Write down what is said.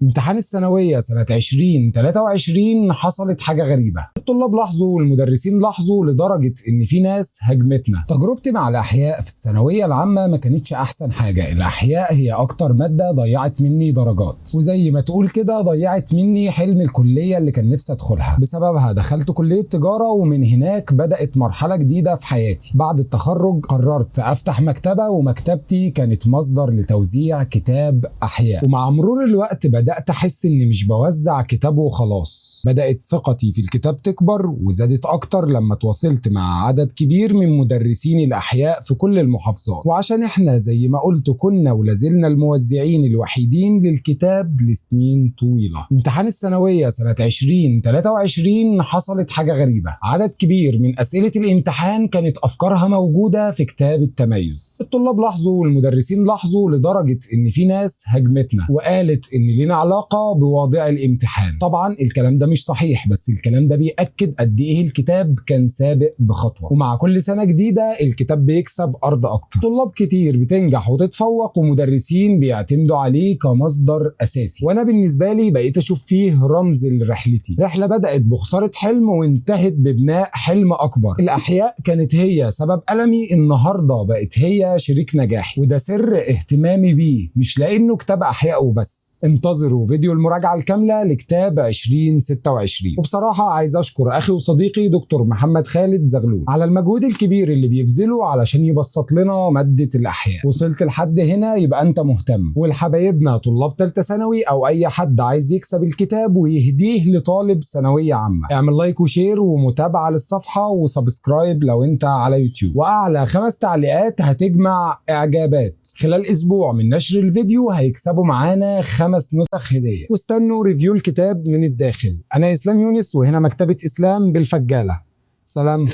امتحان الثانوية سنة 2023 حصلت حاجة غريبة. الطلاب لاحظوا والمدرسين لاحظوا لدرجة ان في ناس هاجمتنا. تجربتي مع الأحياء في الثانوية العامة ما كانتش أحسن حاجة. الأحياء هي أكتر مادة ضيعت مني درجات، وزي ما تقول كده ضيعت مني حلم الكلية اللي كان نفسي أدخلها. بسببها دخلت كلية تجارة، ومن هناك بدأت مرحلة جديدة في حياتي. بعد التخرج قررت أفتح مكتبة، ومكتبتي كانت مصدر لتوزيع كتاب أحياء. ومع مرور الوقت بدأت أحس إني مش بوزع كتاب وخلاص. بدأت ثقتي في الكتاب تكبر وزادت أكتر لما تواصلت مع عدد كبير من مدرسين الأحياء في كل المحافظات. وعشان إحنا زي ما قلت كنا ولازلنا الموزعين الوحيدين للكتاب لسنين طويلة. امتحان الثانوية سنة 2023 حصلت حاجة غريبة. عدد كبير من أسئلة الامتحان كانت أفكارها موجودة في كتاب التميز. الطلاب لاحظوا والمدرسين لاحظوا لدرجة إن في ناس هاجمتنا وقالت إن لنا علاقة بواضع الامتحان. طبعا الكلام ده مش صحيح، بس الكلام ده بيأكد قد إيه الكتاب كان سابق بخطوة. ومع كل سنة جديدة الكتاب بيكسب أرض أكتر. طلاب كتير بتنجح وتتفوق، ومدرسين بيعتمدوا عليه كمصدر أساسي. وأنا بالنسبة لي بقيت أشوف فيه رمز لرحلتي، رحلة بدأت بخسارة حلم وانتهت ببناء حلم أكبر. الأحياء كانت هي سبب ألمي، النهاردة بقت هي شريك نجاحي، وده سر اهتمامي بيه، مش لأنه كتاب أحياء وبس. انتظروا فيديو المراجعة الكاملة لكتاب 2026. وبصراحة عايز أشكر أخي وصديقي دكتور محمد خالد زغلول على المجهود الكبير اللي بيبذله علشان يبسط لنا مادة الأحياء. وصلت لحد هنا يبقى أنت مهتم. والحبايبنا طلاب ثالثة ثانوي أو أي حد عايز يكسب الكتاب ويهديه لطالب ثانوية عامة، اعمل like و share ومتابعة للصفحة و subscribe لو أنت على يوتيوب. وأعلى 5 تعليقات هتجمع إعجابات خلال أسبوع من نشر الفيديو، هيكسبوا معانا 5 نسخ هدية. واستنوا review الكتاب من الداخل. أنا إسلام يونس، وهنا مكتبة إسلام بالفجالة. سلام.